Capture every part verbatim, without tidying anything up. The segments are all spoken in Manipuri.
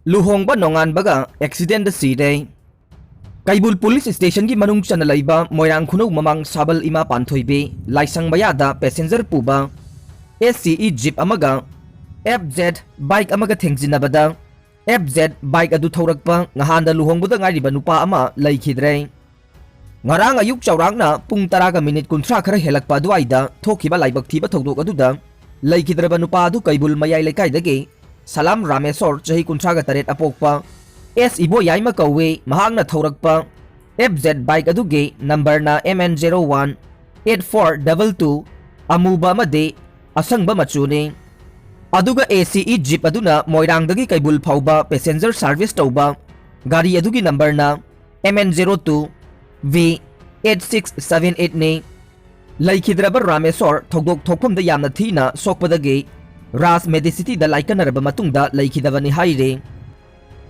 ꯂꯨꯍꯣꯡꯕ ꯅꯣꯡꯉꯥꯟꯕꯒ ꯑꯦꯛꯁꯤꯗꯦꯟꯗ ꯁꯤꯔꯦ꯫ ꯀꯩꯕꯨꯜ ꯄꯨꯂꯤꯁ ꯁ꯭ꯇꯦꯁꯟꯒꯤ ꯃꯅꯨꯡ ꯆꯟꯅ ꯂꯩꯕ ꯃꯣꯏꯔꯥꯡ ꯈꯨꯅꯧ ꯃꯃꯥꯡ ꯁꯥꯕꯜ ꯏꯃꯥ ꯄꯥꯟꯊꯣꯏꯕꯤ ꯂꯥꯏꯁꯪ ꯃꯌꯥꯗ ꯄꯦꯁꯦꯟꯖꯔ ꯄꯨꯕ ꯑꯦꯁ ꯁꯤ ꯏ ꯖꯤꯞ ꯑꯃꯒ ꯑꯦꯐ ꯖꯦꯠ ꯕꯥꯏꯛ ꯑꯃꯒ ꯊꯦꯡꯖꯤꯟꯅꯕꯗ, ꯑꯦꯐ ꯖꯦꯠ ꯕꯥꯏꯛ ꯑꯗꯨ ꯊꯧꯔꯛꯄ ꯉꯍꯥꯟꯗ ꯂꯨꯍꯣꯡꯕꯗ ꯉꯥꯏꯔꯤꯕ ꯅꯨꯄꯥ ꯑꯃ ꯂꯩꯈꯤꯗ꯭ꯔꯦ꯫ ꯉꯔꯥꯡ ꯑꯌꯨꯛ ꯆꯥꯎꯔꯥꯛꯅ ꯄꯨꯡ ꯇꯔꯥꯒ ꯃꯤꯅꯤꯠ ꯀꯨꯟꯊ꯭ꯔꯥ ꯈꯔ ꯍꯦꯜꯂꯛꯄ ꯑꯗꯨꯋꯥꯏꯗ ꯊꯣꯛꯈꯤꯕ ꯂꯥꯏꯕꯛ ꯊꯤꯕ ꯊꯧꯗꯣꯛ ꯑꯗꯨꯗ ꯂꯩꯈꯤꯗ꯭ꯔꯕ ꯅꯨꯄꯥ ꯑꯗꯨ ꯀꯩꯕꯨꯜ ꯃꯌꯥꯏ ꯂꯩꯀꯥꯏꯗꯒꯤ ꯁꯂꯥꯝ ꯔꯥꯃꯦꯁꯣꯔ, ꯆꯍꯤ ꯀꯨꯟꯊ꯭ꯔꯥꯒ ꯇꯔꯦꯠ ꯑꯄꯣꯛꯄ ꯑꯦꯁ ꯏꯕꯣꯌꯥꯏꯃ ꯀꯧꯏ꯫ ꯃꯍꯥꯛꯅ ꯊꯧꯔꯛꯄ ꯑꯦꯐ ꯖꯦꯠ ꯕꯥꯏꯛ ꯑꯗꯨꯒꯤ ꯅꯝꯕꯔꯅ M N zero one eight four double two, ꯑꯃꯨꯕ ꯑꯃꯗꯤ ꯑꯁꯪꯕ ꯃꯆꯨꯅꯤ꯫ ꯑꯗꯨꯒ ꯑꯦ ꯁꯤ ꯏ ꯖꯤꯞ ꯑꯗꯨꯅ ꯃꯣꯏꯔꯥꯡꯗꯒꯤ ꯀꯩꯕꯨꯜ ꯐꯥꯎꯕ ꯄꯦꯁꯦꯟꯖꯔ ꯁꯥꯔꯚꯤꯁ ꯇꯧꯕ ꯒꯥꯔꯤ ꯑꯗꯨꯒꯤ ꯅꯝꯕꯔꯅ M N zero two V eight six seven ꯑꯦꯠꯅꯤ꯫ ꯂꯩꯈꯤꯗ꯭ꯔꯕ ꯔꯥꯃꯦꯁꯣꯔ ꯊꯧꯗꯣꯛ ꯊꯣꯛꯐꯝꯗ ꯌꯥꯝꯅ ꯊꯤꯅ ꯁꯣꯛꯄꯗꯒꯤ ꯔꯥꯖ ꯃꯦꯗꯤꯁꯤꯇꯤꯗ ꯂꯥꯏꯀꯠꯅꯔꯕ ꯃꯇꯨꯡꯗ ꯂꯩꯈꯤꯗꯕꯅꯤ ꯍꯥꯏꯔꯤ꯫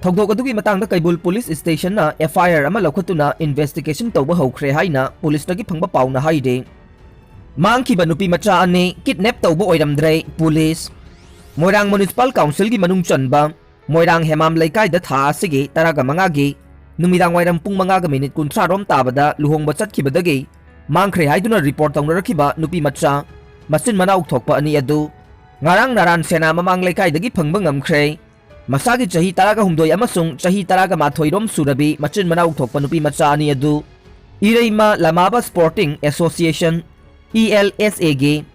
ꯊꯧꯗꯣꯛ ꯑꯗꯨꯒꯤ ꯃꯇꯥꯡꯗ ꯀꯩꯕꯨꯜ ꯄꯨꯂꯤꯁ ꯁ꯭ꯇꯦꯁꯟꯅ ꯑꯦꯐ ꯑꯥꯏ ꯑꯥꯔ ꯑꯃ ꯂꯧꯈꯠꯇꯨꯅ ꯏꯟꯚꯦꯁꯇꯤꯒꯦꯁꯟ ꯇꯧꯕ ꯍꯧꯈ꯭ꯔꯦ ꯍꯥꯏꯅ ꯄꯨꯂꯤꯁꯇꯒꯤ ꯐꯪꯕ ꯄꯥꯎꯅ ꯍꯥꯏꯔꯤ꯫ ꯃꯥꯡꯈꯤꯕ ꯅꯨꯄꯤ ꯃꯆꯥ ꯑꯅꯤ ꯀꯤꯗꯅꯦꯞ ꯇꯧꯕ ꯑꯣꯏꯔꯝꯗ꯭ꯔꯦ ꯄꯨꯂꯤꯁ꯫ ꯃꯣꯏꯔꯥꯡ ꯃ꯭ꯌꯨꯅꯤꯁꯤꯄꯥꯜ ꯀꯥꯎꯟꯁꯤꯜꯒꯤ ꯃꯅꯨꯡ ꯆꯟꯕ ꯃꯣꯏꯔꯥꯡ ꯍꯦꯃꯥꯝ ꯂꯩꯀꯥꯏꯗ ꯊꯥ ꯑꯁꯤꯒꯤ ꯇꯔꯥꯒ ꯃꯉꯥꯒꯤ ꯅꯨꯃꯤꯗꯥꯡ ꯋꯥꯏꯔꯝ ꯄꯨꯡ ꯃꯉꯥꯒ ꯃꯤꯅꯤꯠ ꯀꯨꯟꯊ꯭ꯔꯥ ꯔꯣꯝ ꯇꯥꯕꯗ ꯂꯨꯍꯣꯡꯕ ꯆꯠꯈꯤꯕꯗꯒꯤ ꯃꯥꯡꯈ꯭ꯔꯦ ꯍꯥꯏꯗꯨꯅ ꯔꯤꯄꯣꯔꯠ ꯇꯧꯅꯔꯛꯈꯤꯕ ꯅꯨꯄꯤ ꯃꯆꯥ ꯃꯆꯤꯟ ꯃꯅꯥꯎ ꯊꯣꯛꯄ ꯑꯅꯤ ꯑꯗꯨ ꯉꯔꯥꯡ ꯅꯔꯥꯟ ꯁꯦꯅꯥ ꯃꯃꯥꯡ ꯂꯩꯀꯥꯏꯗꯒꯤ ꯐꯪꯕ ꯉꯝꯈ꯭ꯔꯦ꯫ ꯃꯁꯥꯒꯤ ꯆꯍꯤ ꯇꯔꯥꯒ ꯍꯨꯝꯗꯣꯏ ꯑꯃꯁꯨꯡ ꯆꯍꯤ ꯇꯔꯥꯒ ꯃꯥꯊꯣꯏ ꯔꯣꯝ ꯁꯨꯔꯕꯤ ꯃꯆꯤꯟ ꯃꯅꯥꯎ ꯊꯣꯛꯄ ꯅꯨꯄꯤ ꯃꯆꯥ ꯑꯅꯤ ꯑꯗꯨ ꯏꯔꯩꯃ ꯂꯃꯥꯕ ꯁ꯭ꯄꯣꯔꯇꯤꯡ ꯑꯦꯁꯣꯁꯤꯌꯦꯁꯟ, ꯏ ꯑꯦꯜ ꯑꯦꯁ ꯑꯦꯒꯤ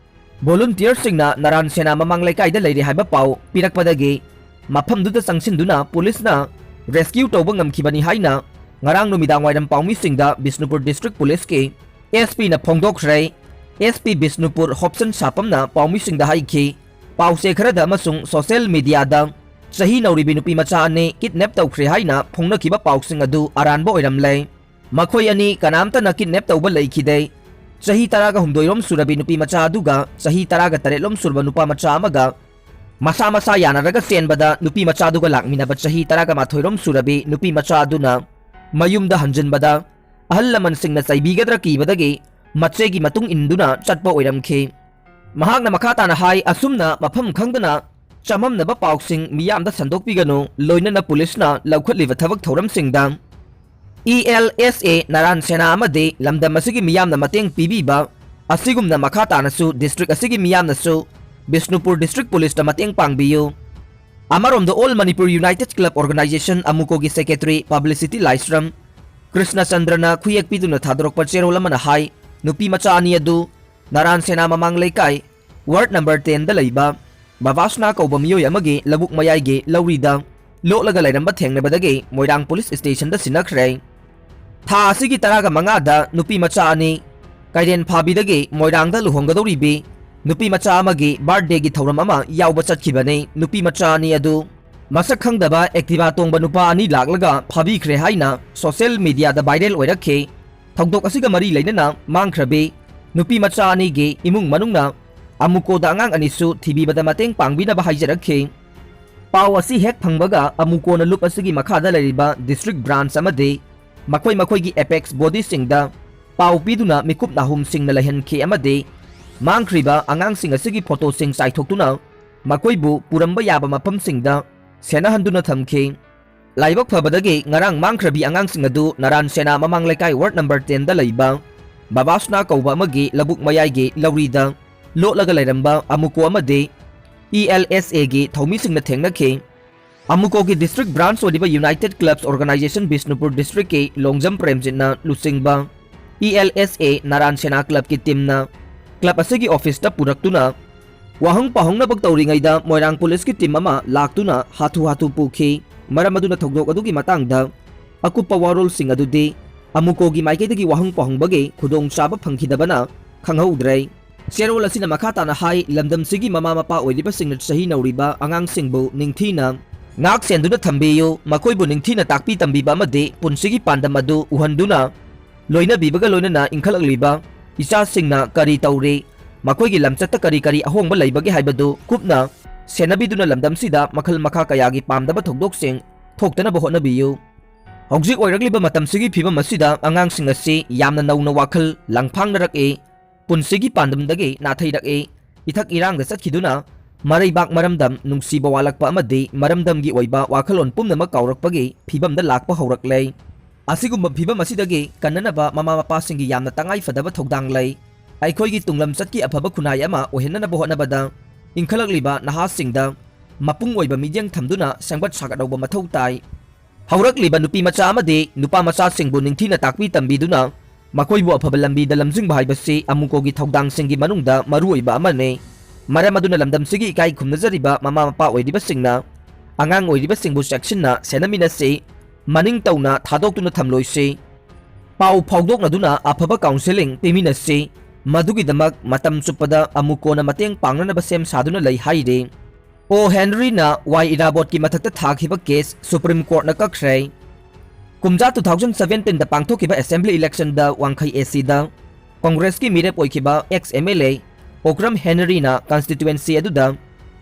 ꯚꯣꯂꯨꯟꯇꯤꯌꯔꯁꯤꯡꯅ ꯅꯔꯥꯟ ꯁꯦꯅꯥ ꯃꯃꯥꯡ ꯂꯩꯀꯥꯏꯗ ꯂꯩꯔꯦ ꯍꯥꯏꯕ ꯄꯥꯎ ꯄꯤꯔꯛꯄꯗꯒꯤ ꯃꯐꯝꯗꯨꯗ ꯆꯪꯁꯤꯟꯗꯨꯅ ꯄꯨꯂꯤꯁꯅ ꯔꯦꯁꯀ꯭ꯌꯨ ꯇꯧꯕ ꯉꯝꯈꯤꯕꯅꯤ ꯍꯥꯏꯅ ꯉꯔꯥꯡ ꯅꯨꯃꯤꯗꯥꯡ ꯋꯥꯏꯔꯝ ꯄꯥꯎꯃꯤꯁꯤꯡꯗ ꯕꯤꯁꯅꯨꯄꯨꯔ ꯗꯤꯁꯇ꯭ꯔꯤꯛ ꯄꯨꯂꯤꯁꯀꯤ ꯑꯦꯁ ꯄꯤꯅ ꯐꯣꯡꯗꯣꯛꯈ꯭ꯔꯦ꯫ ꯑꯦꯁ ꯄꯤ ꯕꯤꯁꯅꯨꯄꯨꯔ ꯍꯣꯞꯁꯟ ꯁꯥꯄꯝꯅ ꯄꯥꯎꯃꯤꯁꯤꯡꯗ ꯍꯥꯏꯈꯤ, ꯄꯥꯎꯆꯦ ꯈꯔꯗ ꯑꯃꯁꯨꯡ ꯁꯣꯁꯤꯌꯦꯜ ꯃꯤꯗꯤꯌꯥꯗ ꯆꯍꯤ ꯅꯧꯔꯤꯕꯤ ꯅꯨꯄꯤ ꯃꯆꯥ ꯑꯅꯤ ꯀꯤꯗꯅꯦꯞ ꯇꯧꯈ꯭ꯔꯦ ꯍꯥꯏꯅ ꯐꯣꯡꯅꯈꯤꯕ ꯄꯥꯎꯁꯤꯡ ꯑꯗꯨ ꯑꯔꯥꯟꯕ ꯑꯣꯏꯔꯝꯂꯦ꯫ ꯃꯈꯣꯏ ꯑꯅꯤ ꯀꯅꯥꯝꯇꯅ ꯀꯤꯗꯅꯦꯞ ꯇꯧꯕ ꯂꯩꯈꯤꯗꯦ꯫ ꯆꯍꯤ ꯇꯔꯥꯒ ꯍꯨꯝꯗꯣꯏ ꯔꯣꯝ ꯁꯨꯔꯕꯤ ꯅꯨꯄꯤ ꯃꯆꯥ ꯑꯗꯨꯒ ꯆꯍꯤ ꯇꯔꯥꯒ ꯇꯔꯦꯠ ꯔꯣꯝ ꯁꯨꯔꯕ ꯅꯨꯄꯥ ꯃꯆꯥ ꯑꯃꯒ ꯃꯁꯥ ꯃꯁꯥ ꯌꯥꯅꯔꯒ ꯆꯦꯟꯕꯗ ꯅꯨꯄꯤ ꯃꯆꯥ ꯑꯗꯨꯒ ꯂꯥꯛꯃꯤꯟꯅꯕ ꯆꯍꯤ ꯇꯔꯥꯒ ꯃꯥꯊꯣꯏ ꯔꯣꯝ ꯁꯨꯔꯕꯤ ꯅꯨꯄꯤ ꯃꯆꯥ ꯑꯗꯨꯅ ꯃꯌꯨꯝꯗ ꯍꯟꯖꯤꯟꯕꯗ ꯑꯍꯜ ꯂꯃꯟꯁꯤꯡꯅ ꯆꯩꯕꯤꯒꯗ꯭ꯔꯥ ꯀꯤꯕꯗꯒꯤ ꯃꯆꯦꯒꯤ ꯃꯇꯨꯡ ꯏꯟꯗꯨꯅ ꯆꯠꯄ ꯑꯣꯏꯔꯝꯈꯤ꯫ ꯃꯍꯥꯛꯅ ꯃꯈꯥ ꯇꯥꯅ ꯍꯥꯏ, ꯑꯁꯨꯝꯅ ꯃꯐꯝ ꯈꯪꯗꯅ ꯆꯃꯝꯅꯕ ꯄꯥꯎꯁꯤꯡ ꯃꯤꯌꯥꯝꯗ ꯁꯟꯗꯣꯛꯄꯤꯒꯅꯨ, ꯂꯣꯏꯅꯅ ꯄꯨꯂꯤꯁꯅ ꯂꯧꯈꯠꯂꯤꯕ ꯊꯕꯛ ꯊꯧꯔꯝꯁꯤꯡꯗ꯫ ꯏ ꯑꯦꯜ ꯑꯦꯁ ꯑꯦ ꯅꯥꯔꯥꯟ ꯁꯦꯅꯥ ꯑꯃꯗꯤ ꯂꯝꯗꯝ ꯑꯁꯤꯒꯤ ꯃꯤꯌꯥꯝꯅ ꯃꯇꯦꯡ ꯄꯤꯕꯤꯕ ꯑꯁꯤꯒꯨꯝꯅ ꯃꯈꯥ ꯇꯥꯅꯁꯨ district ꯑꯁꯤꯒꯤ ꯃꯤꯌꯥꯝꯅꯁꯨ ꯕꯤꯁꯅꯨꯄꯨꯔ district ꯄꯨꯂꯤꯁꯇ ꯃꯇꯦꯡ ꯄꯥꯡꯕꯤꯌꯨ꯫ ꯑꯃꯔꯣꯝꯗ All Manipur United Club Organisation, ꯑꯃꯨꯀꯣꯒꯤ secretary, publicity ꯂꯥꯏꯁ꯭ꯔꯝ ꯀ꯭ꯔꯤꯁꯅꯆꯟꯗ꯭ꯔꯅ ꯈꯨꯌꯦꯛ ꯄꯤꯗꯨꯅ ꯊꯥꯗꯣꯔꯛꯄ ꯆꯦꯔꯣꯜ ꯑꯃꯅ ꯍꯥꯏ, ꯅꯨꯄꯤ ꯃꯆꯥ ꯑꯅꯤ ꯑꯗꯨ ꯅꯥꯔꯥꯟ ꯁꯦꯅꯥ ꯃꯃꯥꯡ ꯂꯩꯀꯥꯏ, ward number ten ꯗ ꯂꯩꯕ ꯕꯕꯥꯁꯅꯥ ꯀꯧꯕ ꯃꯤꯑꯣꯏ ꯑꯃꯒꯤ ꯂꯧꯕꯨꯛ ꯃꯌꯥꯏꯒꯤ ꯂꯧꯔꯤꯗ ꯂꯣꯠꯂꯒ ꯂꯩꯔꯝꯕ ꯊꯦꯡꯅꯕꯗꯒꯤ ꯃꯣꯏꯔꯥꯡ ꯄꯨꯂꯤꯁ ꯁ꯭ꯇꯦꯁꯟꯗ ꯁꯤꯟꯅꯈ꯭ꯔꯦ꯫ ꯊꯥ ꯑꯁꯤꯒꯤ ꯇꯔꯥꯒ ꯃꯉꯥꯗ ꯅꯨꯄꯤ ꯃꯆꯥ ꯑꯅꯤ ꯀꯩꯔꯦꯟ ꯐꯥꯕꯤꯗꯒꯤ ꯃꯣꯏꯔꯥꯡꯗ ꯂꯨꯍꯣꯡꯒꯗꯧꯔꯤꯕꯤ ꯅꯨꯄꯤ ꯃꯆꯥ ꯑꯃꯒꯤ birthdayꯒꯤ ꯊꯧꯔꯝ ꯑꯃ ꯌꯥꯎꯕ ꯆꯠꯈꯤꯕꯅꯤ꯫ ꯅꯨꯄꯤ ꯃꯆꯥ ꯑꯅꯤ ꯑꯗꯨ ꯃꯁꯛ ꯈꯪꯗꯕ Activa ꯇꯣꯡꯕ ꯅꯨꯄꯥ ꯑꯅꯤ ꯂꯥꯛꯂꯒ ꯐꯥꯕꯤꯈ꯭ꯔꯦ ꯍꯥꯏꯅ social mediaꯗ viral ꯑꯣꯏꯔꯛꯈꯤ꯫ ꯊꯧꯗꯣꯛ ꯑꯁꯤꯒ ꯃꯔꯤ ꯂꯩꯅꯅ ꯃꯥꯡꯈ꯭ꯔꯕꯤ ꯅꯨꯄꯤ ꯃꯆꯥ ꯑꯅꯤꯒꯤ ꯏꯃꯨꯡ ꯃꯅꯨꯡꯅ ꯑꯃꯨꯀꯣꯗ ꯑꯉꯥꯡ ꯑꯅꯤꯁꯨ ꯊꯤꯕꯤꯕꯗ ꯃꯇꯦꯡ ꯄꯥꯡꯕꯤꯅꯕ ꯍꯥꯏꯖꯔꯛꯈꯤ꯫ ꯄꯥꯎ ꯑꯁꯤ ꯍꯦꯛ ꯐꯪꯕꯒ ꯑꯃꯨꯀꯣꯅ ꯂꯨꯞ ꯑꯁꯤꯒꯤ ꯃꯈꯥꯗ ꯂꯩꯔꯤꯕ district branch ꯑꯃꯗꯤ ꯃꯈꯣꯏ ꯃꯈꯣꯏꯒꯤ apex bodyꯁꯤꯡꯗ ꯄꯥꯎ ꯄꯤꯗꯨꯅ ꯃꯤꯀꯨꯞ ꯅꯥꯍꯨꯝꯁꯤꯡꯅ ꯂꯩꯍꯟꯈꯤ ꯑꯃꯗꯤ ꯃꯥꯡꯈ꯭ꯔꯤꯕ ꯑꯉꯥꯡꯁꯤꯡ ꯑꯁꯤꯒꯤ photoꯁꯤꯡ ꯆꯥꯏꯊꯣꯛꯇꯨꯅ ꯃꯈꯣꯏꯕꯨ ꯄꯨꯔꯝꯕ ꯌꯥꯕ ꯃꯐꯝꯁꯤꯡꯗ ꯁꯦꯟꯅꯍꯟꯗꯨꯅ ꯊꯝꯈꯤ꯫ ꯂꯥꯏꯕꯛ ꯐꯕꯗꯒꯤ ꯉꯔꯥꯡ ꯃꯥꯡꯈ꯭ꯔꯕꯤ ꯑꯉꯥꯡꯁꯤꯡ ꯑꯗꯨ ꯅꯥꯔꯥꯟ ꯁꯦꯅꯥ ꯃꯃꯥꯡ ꯂꯩꯀꯥꯏ ward number ten ꯗ ꯂꯩꯕ ꯕꯕꯥꯁꯅꯥ ꯀꯧꯕ ꯑꯃꯒꯤ ꯂꯧꯕꯨꯛ ꯃꯌꯥꯏꯒꯤ ꯂꯧꯔꯤꯗ ꯂꯣꯠꯂꯒ ꯂꯩꯔꯝꯕ ꯑꯃꯨꯀꯣ ꯑꯃꯗꯤ ꯏ ꯑꯦꯜ ꯑꯦꯁ ꯑꯦꯒꯤ ꯊꯧꯃꯤꯁꯤꯡꯅ ꯊꯦꯡꯅꯈꯤ꯫ ꯑꯃꯨꯀꯣꯒꯤ district branch ꯑꯣꯏꯔꯤꯕ United Clubs Organisation Bishnupur districtꯀꯤ Longjam ꯄ꯭ꯔꯦꯝꯖꯤꯠꯅ ꯂꯨꯆꯤꯡꯕ ꯏ ꯑꯦꯜ ꯑꯦꯁ ꯑꯦ ꯅꯥꯔꯥꯟ ꯁꯦꯅꯥ clubꯀꯤ teamꯅ club ꯑꯁꯤꯒꯤ officeꯇ ꯄꯨꯔꯛꯇꯨꯅ ꯋꯥꯍꯪ ꯄꯥꯎꯍꯪꯅꯕ ꯇꯧꯔꯤꯉꯩꯗ ꯃꯣꯏꯔꯥꯡ ꯄꯨꯂꯤꯁꯀꯤ team ꯑꯃ ꯂꯥꯛꯇꯨꯅ ꯍꯥꯊꯨ ꯍꯥꯊꯨ ꯄꯨꯈꯤ꯫ ꯃꯔꯝ ꯑꯗꯨꯅ ꯊꯧꯗꯣꯛ ꯑꯗꯨꯒꯤ ꯃꯇꯥꯡꯗ ꯑꯀꯨꯞꯄ ꯋꯥꯔꯣꯜꯁꯤꯡ ꯑꯗꯨꯗꯤ ꯑꯃꯨꯀꯣꯒꯤ ꯃꯥꯏꯀꯩꯗꯒꯤ ꯋꯥꯍꯪ ꯄꯥꯎꯍꯪꯕꯒꯤ ꯈꯨꯗꯣꯡꯆꯥꯕ ꯐꯪꯈꯤꯗꯕꯅ ꯈꯪꯍꯧꯗ꯭ꯔꯦ꯫ ꯆꯦꯔꯣꯜ ꯑꯁꯤꯅ ꯃꯈꯥ ꯇꯥꯅ ꯍꯥꯏ, ꯂꯝꯗꯝꯁꯤꯒꯤ ꯃꯃꯥ ꯃꯄꯥ ꯑꯣꯏꯔꯤꯕꯁꯤꯡꯅ ꯆꯍꯤ ꯅꯧꯔꯤꯕ ꯑꯉꯥꯡꯁꯤꯡꯕꯨ ꯅꯤꯡꯊꯤꯅ ꯉꯥꯛ ꯁꯦꯟꯗꯨꯅ ꯊꯝꯕꯤꯌꯨ, ꯃꯈꯣꯏꯕꯨ ꯅꯤꯡꯊꯤꯅ ꯇꯥꯛꯄꯤ ꯇꯝꯕꯤꯕ ꯑꯃꯗꯤ ꯄꯨꯟꯁꯤꯒꯤ ꯄꯥꯟꯗꯝ ꯑꯗꯨ ꯎꯍꯟꯗꯨꯅ ꯂꯣꯏꯅꯕꯤꯕꯒ ꯂꯣꯏꯅꯅ ꯏꯟꯈꯠꯂꯛꯂꯤꯕ ꯏꯆꯥꯁꯤꯡꯅ ꯀꯔꯤ ꯇꯧꯔꯤ, ꯃꯈꯣꯏꯒꯤ ꯂꯝꯆꯠꯇ ꯀꯔꯤ ꯀꯔꯤ ꯑꯍꯣꯡꯕ ꯂꯩꯕꯒꯦ ꯍꯥꯏꯕꯗꯨ ꯀꯨꯞꯅ ꯁꯦꯟꯅꯕꯤꯗꯨꯅ ꯂꯝꯗꯝꯁꯤꯗ ꯃꯈꯜ ꯃꯈꯥ ꯀꯌꯥꯒꯤ ꯄꯥꯝꯗꯕ ꯊꯧꯗꯣꯛꯁꯤꯡ ꯊꯣꯛꯇꯅꯕ ꯍꯣꯠꯅꯕꯤꯌꯨ꯫ ꯍꯧꯖꯤꯛ ꯑꯣꯏꯔꯛꯂꯤꯕ ꯃꯇꯝꯁꯤꯒꯤ ꯐꯤꯕꯝ ꯑꯁꯤꯗ ꯑꯉꯥꯡꯁꯤꯡ ꯑꯁꯤ ꯌꯥꯝꯅ ꯅꯧꯅ ꯋꯥꯈꯜ ꯂꯥꯡꯐꯥꯡꯅꯔꯛꯏ, ꯄꯨꯟꯁꯤꯒꯤ ꯄꯥꯟꯗꯝꯗꯒꯤ ꯅꯥꯊꯩꯔꯛꯏ, ꯏꯊꯛ ꯏꯔꯥꯡꯗ ꯆꯠꯈꯤꯗꯨꯅ ꯃꯔꯩꯕꯥꯛ ꯃꯔꯝꯗꯝ, ꯅꯨꯡꯁꯤꯕ ꯋꯥꯠꯂꯛꯄ ꯑꯃꯗꯤ ꯃꯔꯝꯗꯝꯒꯤ ꯑꯣꯏꯕ ꯋꯥꯈꯜꯂꯣꯟ ꯄꯨꯝꯅꯃꯛ ꯀꯥꯎꯔꯛꯄꯒꯤ ꯐꯤꯕꯝꯗ ꯂꯥꯛꯄ ꯍꯧꯔꯛꯂꯦ꯫ ꯑꯁꯤꯒꯨꯝꯕ ꯐꯤꯕꯝ ꯑꯁꯤꯗꯒꯤ ꯀꯟꯅꯅꯕ ꯃꯃꯥ ꯃꯄꯥꯁꯤꯡꯒꯤ ꯌꯥꯝꯅ ꯇꯉꯥꯏ ꯐꯗꯕ ꯊꯧꯗꯥꯡ ꯂꯩ꯫ ꯑꯩꯈꯣꯏꯒꯤ ꯇꯨꯡꯂꯝꯆꯠꯀꯤ ꯑꯐꯕ ꯈꯨꯟꯅꯥꯏ ꯑꯃ ꯑꯣꯏꯍꯟꯅꯅꯕ ꯍꯣꯠꯅꯕꯗ ꯏꯟꯈꯠꯂꯛꯂꯤꯕ ꯅꯍꯥꯁꯤꯡꯗ ꯃꯄꯨꯡ ꯑꯣꯏꯕ ꯃꯤꯠꯌꯦꯡ ꯊꯝꯗꯨꯅ ꯁꯦꯝꯒꯠ ꯁꯥꯒꯠꯍꯧꯕ ꯃꯊꯧ ꯇꯥꯏ꯫ ꯍꯧꯔꯛꯂꯤꯕ ꯅꯨꯄꯤ ꯃꯆꯥ ꯑꯃꯗꯤ ꯅꯨꯄꯥ ꯃꯆꯥꯁꯤꯡꯕꯨ ꯅꯤꯡꯊꯤꯅ ꯇꯥꯛꯄꯤ ꯇꯝꯕꯤꯗꯨꯅ ꯃꯈꯣꯏꯕꯨ ꯑꯐꯕ ꯂꯝꯕꯤꯗ ꯂꯝꯖꯤꯡꯕ ꯍꯥꯏꯕꯁꯤ ꯑꯃꯨꯀꯣꯒꯤ ꯊꯧꯗꯥꯡꯁꯤꯡꯒꯤ ꯃꯅꯨꯡꯗ ꯃꯔꯨꯑꯣꯏꯕ ꯑꯃꯅꯤ꯫ ꯃꯔꯝ ꯑꯗꯨꯅ ꯂꯝꯗꯝꯁꯤꯒꯤ ꯏꯀꯥꯏ ꯈꯨꯝꯅꯖꯔꯤꯕ ꯃꯃꯥ ꯃꯄꯥ ꯑꯣꯏꯔꯤꯕꯁꯤꯡꯅ ꯑꯉꯥꯡ ꯑꯣꯏꯔꯤꯕꯁꯤꯡꯕꯨ ꯆꯦꯛꯁꯤꯟꯅ ꯁꯦꯟꯅꯃꯤꯟꯅꯁꯤ, ꯃꯅꯤꯡ ꯇꯧꯅ ꯊꯥꯗꯣꯛꯇꯨꯅ ꯊꯝꯂꯣꯏꯁꯤ꯫ ꯄꯥꯎ ꯐꯥꯎꯗꯣꯛꯅꯗꯨꯅ ꯑꯐꯕ counselling ꯄꯤꯃꯤꯟꯅꯁꯤ꯫ ꯃꯗꯨꯒꯤꯗꯃꯛ ꯃꯇꯝ ꯆꯨꯞꯄꯗ ꯑꯃꯨꯀꯣꯅ ꯃꯇꯦꯡ ꯄꯥꯡꯅꯅꯕ ꯁꯦꯝ ꯁꯥꯗꯨꯅ ꯂꯩ ꯍꯥꯏꯔꯤ꯫ ꯑꯣ ꯍꯦꯅꯔꯤꯅ ꯋꯥꯏ ꯏꯔꯥꯕꯣꯠꯀꯤ ꯃꯊꯛꯇ ꯊꯥꯈꯤꯕ case Supreme Courtꯅ ꯀꯛꯈ꯭ꯔꯦ꯫ ꯀꯨꯝꯖꯥ two thousand seventeenꯗ ꯄꯥꯡꯊꯣꯛꯈꯤꯕ assembly electionꯗ ꯋꯥꯡꯈꯩ ACꯗ Congressꯀꯤ ꯃꯤꯔꯦꯞ ꯑꯣꯏꯈꯤꯕ ex MLA ꯑꯣꯀ꯭ꯔꯝ ꯍꯦꯅꯔꯤꯅ constituency ꯑꯗꯨꯗ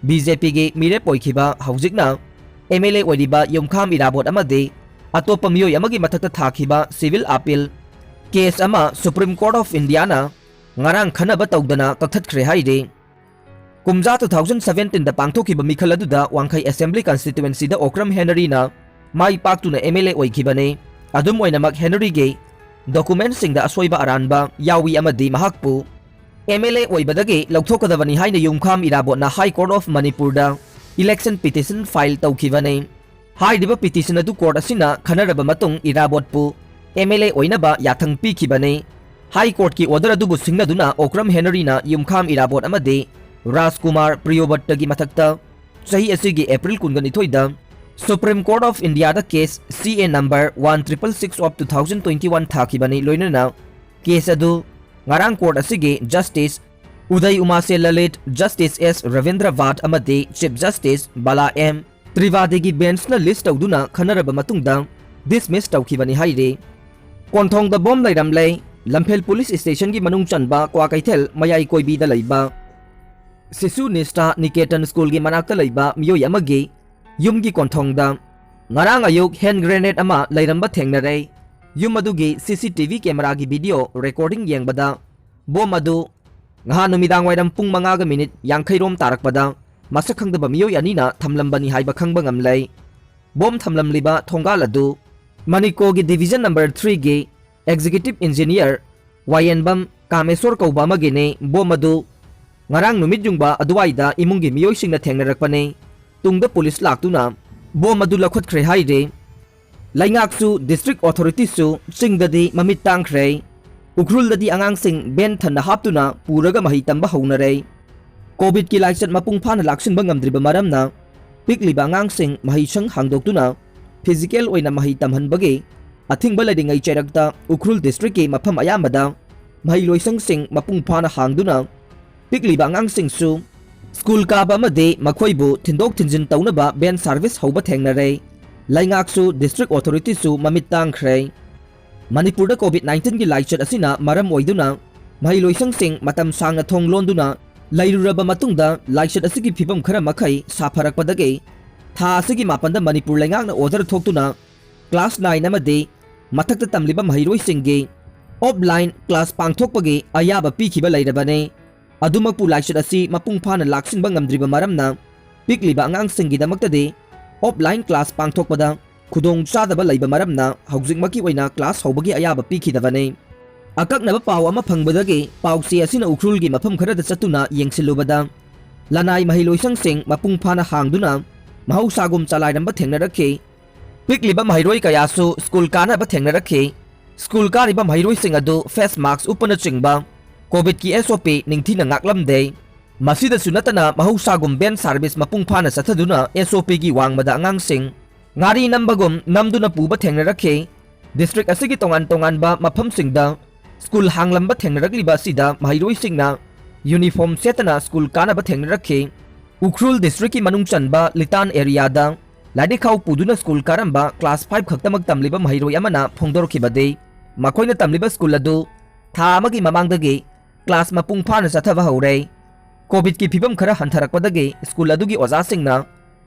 BJPꯒꯤ ꯃꯤꯔꯦꯞ ꯑꯣꯏꯈꯤꯕ, ꯍꯧꯖꯤꯛꯅ MLA ꯑꯣꯏꯔꯤꯕ ꯌꯨꯝꯈꯥꯝ ꯏꯔꯥꯕꯣꯠ ꯑꯃꯗꯤ ꯑꯇꯣꯞꯄ ꯃꯤꯑꯣꯏ ꯑꯃꯒꯤ ꯃꯊꯛꯇ ꯊꯥꯈꯤꯕ civil appeal case ꯑꯃ Supreme Court of Indiaꯅ ꯉꯔꯥꯡ ꯈꯟꯅꯕ ꯇꯧꯗꯅ ꯀꯛꯊꯠꯈ꯭ꯔꯦ ꯍꯥꯏꯔꯤ꯫ ꯀꯨꯝꯖꯥ two thousand seventeenꯗ ꯄꯥꯡꯊꯣꯛꯈꯤꯕ ꯃꯤꯈꯜ ꯑꯗꯨꯗ ꯋꯥꯡꯈꯩ assembly constituencyꯗ ꯑꯣꯀ꯭ꯔꯝ ꯍꯦꯅꯔꯤꯅ ꯃꯥꯏ ꯄꯥꯛꯇꯨꯅ MLA ꯑꯣꯏꯈꯤꯕꯅꯤ꯫ ꯑꯗꯨꯝ ꯑꯣꯏꯅꯃꯛ ꯍꯦꯅꯔꯤꯒꯤ documentꯁꯤꯡꯗ ꯑꯁꯣꯏꯕ ꯑꯔꯥꯟꯕ ꯌꯥꯎꯏ ꯑꯃꯗꯤ ꯃꯍꯥꯛꯄꯨ MLA ꯑꯣꯏꯕꯗꯒꯤ ꯂꯧꯊꯣꯛꯀꯗꯕꯅꯤ ꯍꯥꯏꯅ ꯌꯨꯝꯈꯥꯝ ꯏꯔꯥꯕꯣꯠꯅ High Court of Manipurꯗ election petition file ꯇꯧꯈꯤꯕꯅꯤ꯫ ꯍꯥꯏꯔꯤꯕ petition ꯑꯗꯨ court ꯑꯁꯤꯅ ꯈꯟꯅꯔꯕ ꯃꯇꯨꯡ ꯏꯔꯥꯕꯣꯠꯄꯨ MLA ꯑꯣꯏꯅꯕ ꯌꯥꯊꯪ ꯄꯤꯈꯤꯕꯅꯤ꯫ High Courtꯀꯤ order ꯑꯗꯨꯕꯨ ꯁꯤꯡꯅꯗꯨꯅ ꯑꯣꯀ꯭ꯔꯝ ꯍꯦꯅꯔꯤꯅ ꯌꯨꯝꯈꯥꯝ ꯏꯔꯥꯕꯣꯠ ꯑꯃꯗꯤ ꯔꯥꯖꯀꯨꯃꯥꯔ ꯄ꯭ꯔꯤꯌꯣꯕꯠꯇꯒꯤ ꯃꯊꯛꯇ ꯆꯍꯤ ꯑꯁꯤꯒꯤ April ꯀꯨꯟꯒ ꯅꯤꯊꯣꯏꯗ Supreme Court of Indiaꯗ case C A number one triple six of two thousand twenty one ꯊꯥꯈꯤꯕꯅꯤ꯫ ꯂꯣꯏꯅꯅ case ꯑꯗꯨ ꯉꯔꯥꯡ court ꯑꯁꯤꯒꯤ Justice ꯎꯗꯩ ꯎꯃꯥꯁꯦ Lalit, Justice S Rabindra ꯚꯥꯠ ꯑꯃꯗꯤ Chief Justice ꯕꯥꯂꯥ M ꯇ꯭ꯔꯤꯄꯥꯗꯤꯒꯤ benchꯅ list ꯇꯧꯗꯨꯅ ꯈꯟꯅꯔꯕ ꯃꯇꯨꯡꯗ dismiss ꯇꯧꯈꯤꯕꯅꯤ ꯍꯥꯏꯔꯤ꯫ ꯀꯣꯟꯊꯣꯡꯗ ꯕꯣꯝ ꯂꯩꯔꯝꯂꯦ꯫ ꯂꯝꯐꯦꯜ police stationꯒꯤ ꯃꯅꯨꯡ ꯆꯟꯕ ꯀ꯭ꯋꯥꯀꯩꯊꯦꯜ ꯃꯌꯥꯏ ꯀꯣꯏꯕꯤꯗ ꯂꯩꯕ ꯁꯤꯁꯨ ꯅꯤꯁ꯭ꯊꯥ ꯅꯤꯀꯦꯇꯟ schoolꯒꯤ ꯃꯅꯥꯛꯇ ꯂꯩꯕ ꯃꯤꯑꯣꯏ ꯑꯃꯒꯤ ꯌꯨꯝꯒꯤ ꯀꯣꯟꯊꯣꯡꯗ ꯉꯔꯥꯡ ꯑꯌꯨꯛ hand grenade ꯑꯃ ꯂꯩꯔꯝꯕ ꯊꯦꯡꯅꯔꯦ꯫ ꯌꯨꯝ ꯑꯗꯨꯒꯤ CCTV cameraꯒꯤ video recording ꯌꯦꯡꯕꯗ ꯕꯣꯝ ꯑꯗꯨ ꯉꯍꯥꯟ ꯅꯨꯃꯤꯗꯥꯡ ꯋꯥꯏꯔꯝ ꯄꯨꯡ ꯃꯉꯥꯒ minute ꯌꯥꯡꯈꯩ ꯔꯣꯝ ꯇꯥꯔꯛꯄꯗ ꯃꯁꯛ ꯈꯪꯗꯕ ꯃꯤꯑꯣꯏ ꯑꯅꯤꯅ ꯊꯝꯂꯝꯕꯅꯤ ꯍꯥꯏꯕ ꯈꯪꯕ ꯉꯝꯂꯦ꯫ ꯕꯣꯝ ꯊꯝꯂꯝꯂꯤꯕ ꯊꯣꯡꯒꯥꯜ ꯑꯗꯨ ꯃꯅꯤꯀꯣꯒꯤ Division Number Three ꯒꯤ Executive Engineer ꯋꯥꯌꯦꯟꯕꯝ ꯀꯥꯃꯦꯁꯣꯔ ꯀꯧꯕ ꯑꯃꯒꯤꯅꯤ꯫ ꯕꯣꯝ ꯑꯗꯨ ꯉꯔꯥꯡ ꯅꯨꯃꯤꯠ ꯌꯨꯡꯕ ꯑꯗꯨꯋꯥꯏꯗ ꯏꯃꯨꯡꯒꯤ ꯃꯤꯑꯣꯏꯁꯤꯡꯅ ꯊꯦꯡꯅꯔꯛꯄꯅꯤ꯫ ꯇꯨꯡꯗ ꯄꯨꯂꯤꯁ ꯂꯥꯛꯇꯨꯅ ꯕꯣꯝ ꯑꯗꯨ ꯂꯧꯈꯠꯈ꯭ꯔꯦ ꯍꯥꯏꯔꯤ꯫ ꯂꯩꯉꯥꯛꯁꯨ, district authorityꯁꯨ ꯆꯤꯡꯗꯗꯤ ꯃꯃꯤꯠ ꯇꯥꯡꯈ꯭ꯔꯦ꯫ ꯎꯈ꯭ꯔꯨꯜꯗꯗꯤ ꯑꯉꯥꯡꯁꯤꯡ ꯚꯦꯟ ꯊꯟꯅ ꯍꯥꯞꯇꯨꯅ ꯄꯨꯔꯒ ꯃꯍꯩ ꯇꯝꯕ ꯍꯧꯅꯔꯦ꯫ COVIDꯀꯤ ꯂꯥꯏꯆꯠ ꯃꯄꯨꯡ ꯐꯥꯅ ꯂꯥꯛꯁꯤꯟꯕ ꯉꯝꯗ꯭ꯔꯤꯕ ꯃꯔꯝꯅ ꯄꯤꯛꯂꯤꯕ ꯑꯉꯥꯡꯁꯤꯡ ꯃꯍꯩꯁꯪ ꯍꯥꯡꯗꯣꯛꯇꯨꯅ physical ꯑꯣꯏꯅ ꯃꯍꯩ ꯇꯝꯍꯟꯕꯒꯤ ꯑꯊꯤꯡꯕ ꯂꯩꯔꯤꯉꯩ ꯆꯩꯔꯛꯇ ꯎꯈ꯭ꯔꯨꯜ districtꯀꯤ ꯃꯐꯝ ꯑꯌꯥꯝꯕꯗ ꯃꯍꯩꯂꯣꯏꯁꯪꯁꯤꯡ ꯃꯄꯨꯡ ꯐꯥꯅ ꯍꯥꯡꯗꯨꯅ ꯄꯤꯛꯂꯤꯕ ꯑꯉꯥꯡꯁꯤꯡꯁꯨ ꯁ꯭ꯀꯨꯜ ꯀꯥꯕ ꯑꯃꯗꯤ ꯃꯈꯣꯏꯕꯨ ꯊꯤꯟꯗꯣꯛ ꯊꯤꯟꯖꯤꯟ ꯇꯧꯅꯕ ꯚꯦꯟ service ꯍꯧꯕ ꯊꯦꯡꯅꯔꯦ꯫ ꯂꯩꯉꯥꯛꯁꯨ, district authorityꯁꯨ ꯃꯃꯤꯠ ꯇꯥꯡꯈ꯭ꯔꯦ꯫ ꯃꯅꯤꯄꯨꯔꯗ COVID nineteenꯒꯤ ꯂꯥꯏꯆꯠ ꯑꯁꯤꯅ ꯃꯔꯝ ꯑꯣꯏꯗꯨꯅ ꯃꯍꯩꯂꯣꯏꯁꯪꯁꯤꯡ ꯃꯇꯝ ꯁꯥꯡꯅ ꯊꯣꯡ ꯂꯣꯟꯗꯨꯅ ꯂꯩꯔꯨꯔꯕ ꯃꯇꯨꯡꯗ ꯂꯥꯏꯆꯠ ꯑꯁꯤꯒꯤ ꯐꯤꯕꯝ ꯈꯔ ꯃꯈꯩ ꯁꯥꯐꯔꯛꯄꯗꯒꯤ ꯊꯥ ꯑꯁꯤꯒꯤ ꯃꯥꯄꯟꯗ ꯃꯅꯤꯄꯨꯔ ꯂꯩꯉꯥꯛꯅ order ꯊꯣꯛꯇꯨꯅ class nine ꯑꯃꯗꯤ ꯃꯊꯛꯇ ꯇꯝꯂꯤꯕ ꯃꯍꯩꯔꯣꯏꯁꯤꯡꯒꯤ offline class ꯄꯥꯡꯊꯣꯛꯄꯒꯤ ꯑꯌꯥꯕ ꯄꯤꯈꯤꯕ ꯂꯩꯔꯕꯅꯤ꯫ ꯑꯗꯨꯃꯛꯄꯨ ꯂꯥꯏꯆꯠ ꯑꯁꯤ ꯃꯄꯨꯡ ꯐꯥꯅ ꯂꯥꯛꯁꯤꯟꯕ ꯉꯝꯗ꯭ꯔꯤꯕ ꯃꯔꯝꯅ ꯄꯤꯛꯂꯤꯕ ꯑꯉꯥꯡꯁꯤꯡꯒꯤꯗꯃꯛꯇꯗꯤ offline class ꯄꯥꯡꯊꯣꯛꯄꯗ ꯈꯨꯗꯣꯡ ꯆꯥꯗꯕ ꯂꯩꯕ ꯃꯔꯝꯅ ꯍꯧꯖꯤꯛꯃꯛꯀꯤ ꯑꯣꯏꯅ class ꯍꯧꯕꯒꯤ ꯑꯌꯥꯕ ꯄꯤꯈꯤꯗꯕꯅꯤ꯫ ꯑꯀꯛꯅꯕ ꯄꯥꯎ ꯑꯃ ꯐꯪꯕꯗꯒꯤ ꯄꯥꯎꯆꯦ ꯑꯁꯤꯅ ꯎꯈ꯭ꯔꯨꯜꯒꯤ ꯃꯐꯝ ꯈꯔꯗ ꯆꯠꯇꯨꯅ ꯌꯦꯡꯁꯤꯜꯂꯨꯕꯗ ꯂꯅꯥꯏ ꯃꯍꯩꯂꯣꯏꯁꯪꯁꯤꯡ ꯃꯄꯨꯡ ꯐꯥꯅ ꯍꯥꯡꯗꯨꯅ ꯃꯍꯧꯁꯥꯒꯨꯝ ꯆꯂꯥꯏꯔꯝꯕ ꯊꯦꯡꯅꯔꯛꯈꯤ꯫ ꯄꯤꯛꯂꯤꯕ ꯃꯍꯩꯔꯣꯏ ꯀꯌꯥꯁꯨ ꯁ꯭ꯀꯨꯜ ꯀꯥꯅꯕ ꯊꯦꯡꯅꯔꯛꯈꯤ꯫ ꯁ꯭ꯀꯨꯜ ꯀꯥꯔꯤꯕ ꯃꯍꯩꯔꯣꯏꯁꯤꯡ ꯑꯗꯨ face mask ꯎꯞꯄꯅꯆꯤꯡꯕ COVIDꯀꯤ SOP ꯅꯤꯡꯊꯤꯅ ꯉꯥꯛꯂꯝꯗꯦ꯫ ꯃꯁꯤꯗꯁꯨ ꯅꯠꯇꯅ ꯃꯍꯧꯁꯥꯒꯨꯝ ꯚꯦꯟ service ꯃꯄꯨꯡ ꯐꯥꯅ ꯆꯠꯊꯗꯨꯅ SOPꯒꯤ ꯋꯥꯡꯃꯗ ꯑꯉꯥꯡꯁꯤꯡ ꯉꯥꯔꯤ ꯅꯝꯕꯒꯨꯝ ꯅꯝꯗꯨꯅ ꯄꯨꯕ ꯊꯦꯡꯅꯔꯛꯈꯤ꯫ District ꯑꯁꯤꯒꯤ ꯇꯣꯉꯥꯟ ꯇꯣꯉꯥꯟꯕ ꯃꯐꯝꯁꯤꯡꯗ ꯁ꯭ꯀꯨꯜ ꯍꯥꯡꯂꯝꯕ ꯊꯦꯡꯅꯔꯛꯂꯤꯕ ꯑꯁꯤꯗ ꯃꯍꯩꯔꯣꯏꯁꯤꯡꯅ uniform ꯁꯦꯠꯇꯅ ꯁ꯭ꯀꯨꯜ ꯀꯥꯅꯕ ꯊꯦꯡꯅꯔꯛꯈꯤ꯫ ꯎꯈ꯭ꯔꯨꯜ districtꯀꯤ ꯃꯅꯨꯡ ꯆꯟꯕ ꯂꯤꯇꯥꯟ areaꯗ ꯂꯥꯏꯔꯤꯛ ꯈꯥꯎ ꯄꯨꯗꯨꯅ ꯁ꯭ꯀꯨꯜ ꯀꯥꯔꯝꯕ class five ꯈꯛꯇꯃꯛ ꯇꯝꯂꯤꯕ ꯃꯍꯩꯔꯣꯏ ꯑꯃꯅ ꯐꯣꯡꯗꯣꯔꯛꯈꯤꯕꯗꯤ, ꯃꯈꯣꯏꯅ ꯇꯝꯂꯤꯕ ꯁ꯭ꯀꯨꯜ ꯑꯗꯨ ꯊꯥ ꯑꯃꯒꯤ ꯃꯃꯥꯡꯗꯒꯤ class ꯃꯄꯨꯡ ꯐꯥꯅ ꯆꯠꯊꯕ ꯍꯧꯔꯦ꯫ COVIDꯀꯤ ꯐꯤꯕꯝ ꯈꯔ ꯍꯟꯊꯔꯛꯄꯗꯒꯤ ꯁ꯭ꯀꯨꯜ ꯑꯗꯨꯒꯤ ꯑꯣꯖꯥꯁꯤꯡꯅ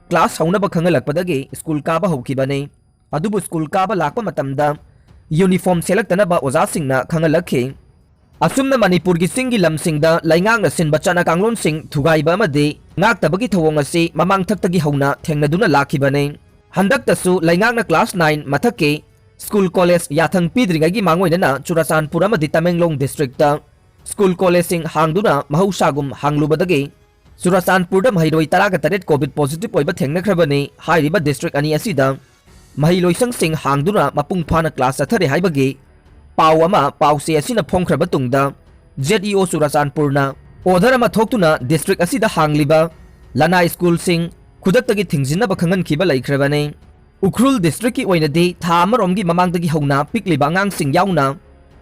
class ꯍꯧꯅꯕ ꯈꯪꯍꯜꯂꯛꯄꯗꯒꯤ ꯁ꯭ꯀꯨꯜ ꯀꯥꯕ ꯍꯧꯈꯤꯕꯅꯤ꯫ ꯑꯗꯨꯕꯨ ꯁ꯭ꯀꯨꯜ ꯀꯥꯕ ꯂꯥꯛꯄ ꯃꯇꯝꯗ uniform ꯁꯦꯠꯂꯛꯇꯅꯕ ꯑꯣꯖꯥꯁꯤꯡꯅ ꯈꯪꯍꯜꯂꯛꯈꯤ꯫ ꯑꯁꯨꯝꯅ ꯃꯅꯤꯄꯨꯔꯒꯤ ꯆꯤꯡꯒꯤ ꯂꯝꯁꯤꯡꯗ ꯂꯩꯉꯥꯛꯅ ꯁꯤꯟꯕ ꯆꯠꯅ ꯀꯥꯡꯂꯣꯟꯁꯤꯡ ꯊꯨꯒꯥꯏꯕ ꯑꯃꯗꯤ ꯉꯥꯛꯇꯕꯒꯤ ꯊꯧꯑꯣꯡ ꯑꯁꯤ ꯃꯃꯥꯡꯊꯛꯇꯒꯤ ꯍꯧꯅ ꯊꯦꯡꯅꯗꯨꯅ ꯂꯥꯛꯈꯤꯕꯅꯤ꯫ ꯍꯟꯗꯛꯇꯁꯨ ꯂꯩꯉꯥꯛꯅ class nine ꯃꯊꯛꯀꯤ school college ꯌꯥꯊꯪ ꯄꯤꯗ꯭ꯔꯤꯉꯩꯒꯤ ꯃꯥꯡꯑꯣꯏꯅꯅ ꯆꯨꯔꯆꯥꯟꯄꯨꯔ ꯑꯃꯗꯤ ꯇꯃꯦꯡꯂꯣꯡ districtꯇ school collegeꯁꯤꯡ ꯍꯥꯡꯗꯨꯅ ꯃꯍꯧꯁꯥꯒꯨꯝ ꯍꯥꯡꯂꯨꯕꯗꯒꯤ ꯆꯨꯔꯆꯥꯟꯄꯨꯔꯗ ꯃꯍꯩꯔꯣꯏ ꯇꯔꯥꯒ ꯇꯔꯦꯠ COVID positive ꯑꯣꯏꯕ ꯊꯦꯡꯅꯈ꯭ꯔꯕꯅꯤ꯫ ꯍꯥꯏꯔꯤꯕ district ꯑꯅꯤ ꯑꯁꯤꯗ ꯃꯍꯩꯂꯣꯏꯁꯪꯁꯤꯡ ꯍꯥꯡꯗꯨꯅ ꯃꯄꯨꯡ ꯐꯥꯅ class ꯆꯠꯊꯔꯦ ꯍꯥꯏꯕꯒꯤ ꯄꯥꯎ ꯑꯃ ꯄꯥꯎꯆꯦ ꯑꯁꯤꯅ ꯐꯣꯡꯈ꯭ꯔꯕ ꯇꯨꯡꯗ, ZEO ꯆꯨꯔꯆꯥꯟꯄꯨꯔꯅ order ꯑꯃ ꯊꯣꯛꯇꯨꯅ district ꯑꯁꯤꯗ ꯍꯥꯡꯂꯤꯕ ꯂꯅꯥꯏ schoolꯁꯤꯡ ꯈꯨꯗꯛꯇꯒꯤ ꯊꯤꯡꯖꯤꯟꯅꯕ ꯈꯪꯍꯟꯈꯤꯕ ꯂꯩꯈ꯭ꯔꯕꯅꯤ꯫ ꯎꯈ꯭ꯔꯨꯜ districtꯀꯤ ꯑꯣꯏꯅꯗꯤ ꯊꯥ ꯑꯃꯔꯣꯝꯒꯤ ꯃꯃꯥꯡꯗꯒꯤ ꯍꯧꯅ ꯄꯤꯛꯂꯤꯕ ꯑꯉꯥꯡꯁꯤꯡ ꯌꯥꯎꯅ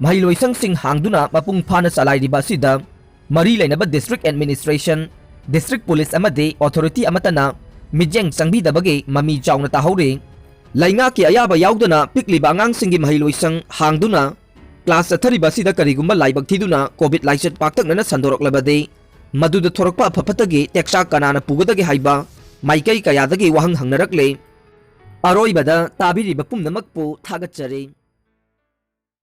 ꯃꯍꯩꯂꯣꯏꯁꯪꯁꯤꯡ ꯍꯥꯡꯗꯨꯅ ꯃꯄꯨꯡ ꯐꯥꯅ ꯆꯂꯥꯏꯔꯤꯕ ꯑꯁꯤꯗ ꯃꯔꯤ ꯂꯩꯅꯕ district administration, district police ꯑꯃꯗꯤ authority ꯑꯃꯠꯇꯅ ꯃꯤꯠꯌꯦꯡ ꯆꯪꯕꯤꯗꯕꯒꯤ ꯃꯃꯤ ꯆꯥꯎꯅ ꯇꯥꯍꯧꯔꯤ꯫ ꯂꯩꯉꯥꯛꯀꯤ ꯑꯌꯥꯕ ꯌꯥꯎꯗꯅ ꯄꯤꯛꯂꯤꯕ ꯑꯉꯥꯡꯁꯤꯡꯒꯤ ꯃꯍꯩꯂꯣꯏꯁꯪ ꯍꯥꯡꯗꯨꯅ class ꯆꯠꯊꯔꯤꯕ ꯑꯁꯤꯗ ꯀꯔꯤꯒꯨꯝꯕ ꯂꯥꯏꯕꯛ ꯊꯤꯗꯨꯅ COVID ꯂꯥꯏꯆꯠ ꯄꯥꯛꯇꯛꯅꯅ ꯁꯟꯗꯣꯔꯛꯂꯕꯗꯤ, ꯃꯗꯨꯗ ꯊꯣꯔꯛꯄ ꯑꯐ ꯐꯠꯇꯒꯤ ꯇꯦꯛꯆꯥꯛ ꯀꯅꯥꯅ ꯄꯨꯒꯗꯒꯦ ꯍꯥꯏꯕ ꯃꯥꯏꯀꯩ ꯀꯌꯥꯗꯒꯤ ꯋꯥꯍꯪ ꯍꯪꯅꯔꯛꯂꯦ꯫ ꯑꯔꯣꯏꯕꯗ ꯇꯥꯕꯤꯔꯤꯕ ꯄꯨꯝꯅꯃꯛꯄꯨ ꯊꯥꯒꯠꯆꯔꯤ꯫